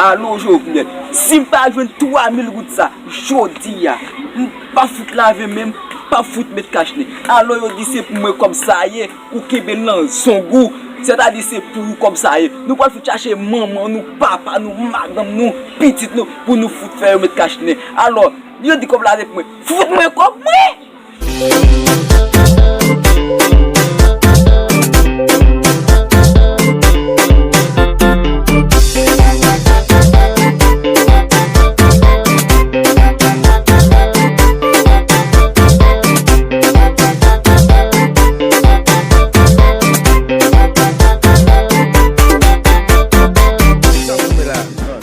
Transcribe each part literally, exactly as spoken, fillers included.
Alo, Jovenel, si m pa jwenn twa mil goud sa, jodi a, m pa fout lave men m, pa fout met kach nen. Alò, yo di se pou mwen kòb sa ye, ou kenbe l nan zong ou. Sètadi se pou ou kòb sa ye. Nou pral fout chache manman nou, papa nou, madanm nou, pitit nou, pou nou fout fè yo met kach nen. Alò, yo di kòb la se pou mwen. Fout mwen kòb mwen!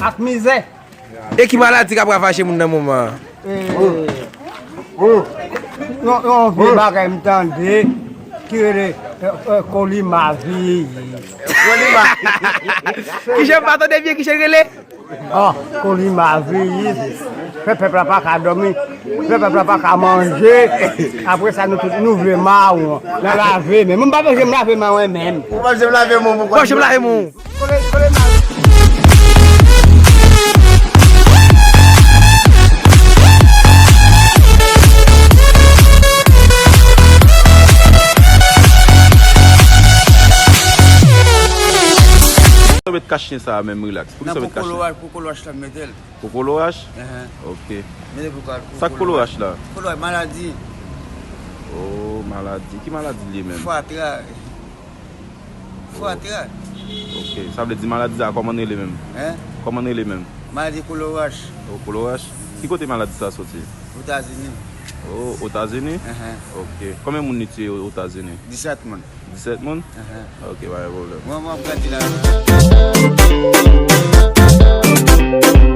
Ak mizè. E ki maladi k ap ravaje moun nan moman an? Eh, yon, yon vye bagay m tande ki rele, eh, eh, kolimaviris. Kolimaviris. Kijan m pa tande byen, kijan l rele? Ah, kolimaviris. Fè pèp la pa ka dòmi. Fè pèp la pa ka manje. Apre sa, nou tout, nou vle mawon. Nan lave men. Mwen m pa manje, m lave men mwen menm. Ou pa janm lave men w pou kòb. Ou pa janm lave men w. Sa w met kach nen sa a menm, relax? Poukisa w met kach nen? Nan pou kolorach, pou kolorach la m mete l. Pou kolorach? Ehe. Ok. Mete pou ka-, pou kolorach. Sa k kolorach la? Kolorach, maladi. Oh, maladi. Ki maladi li ye menm? Fatra. Fatra. Ok, sa vle di maladi sa a kòman l rele menm? Hein? Kòman l rele menm? Maladi kolorach. O kolorach? Ki kote maladi sa a soti? Otazini. O, Otazini? Ehe. Ok. Konbyen moun li tiye Otazini? Disèt moun. Disèt moun? Ehe. Ok, pa gen pwoblèm. Mwen, mwen ap gade la.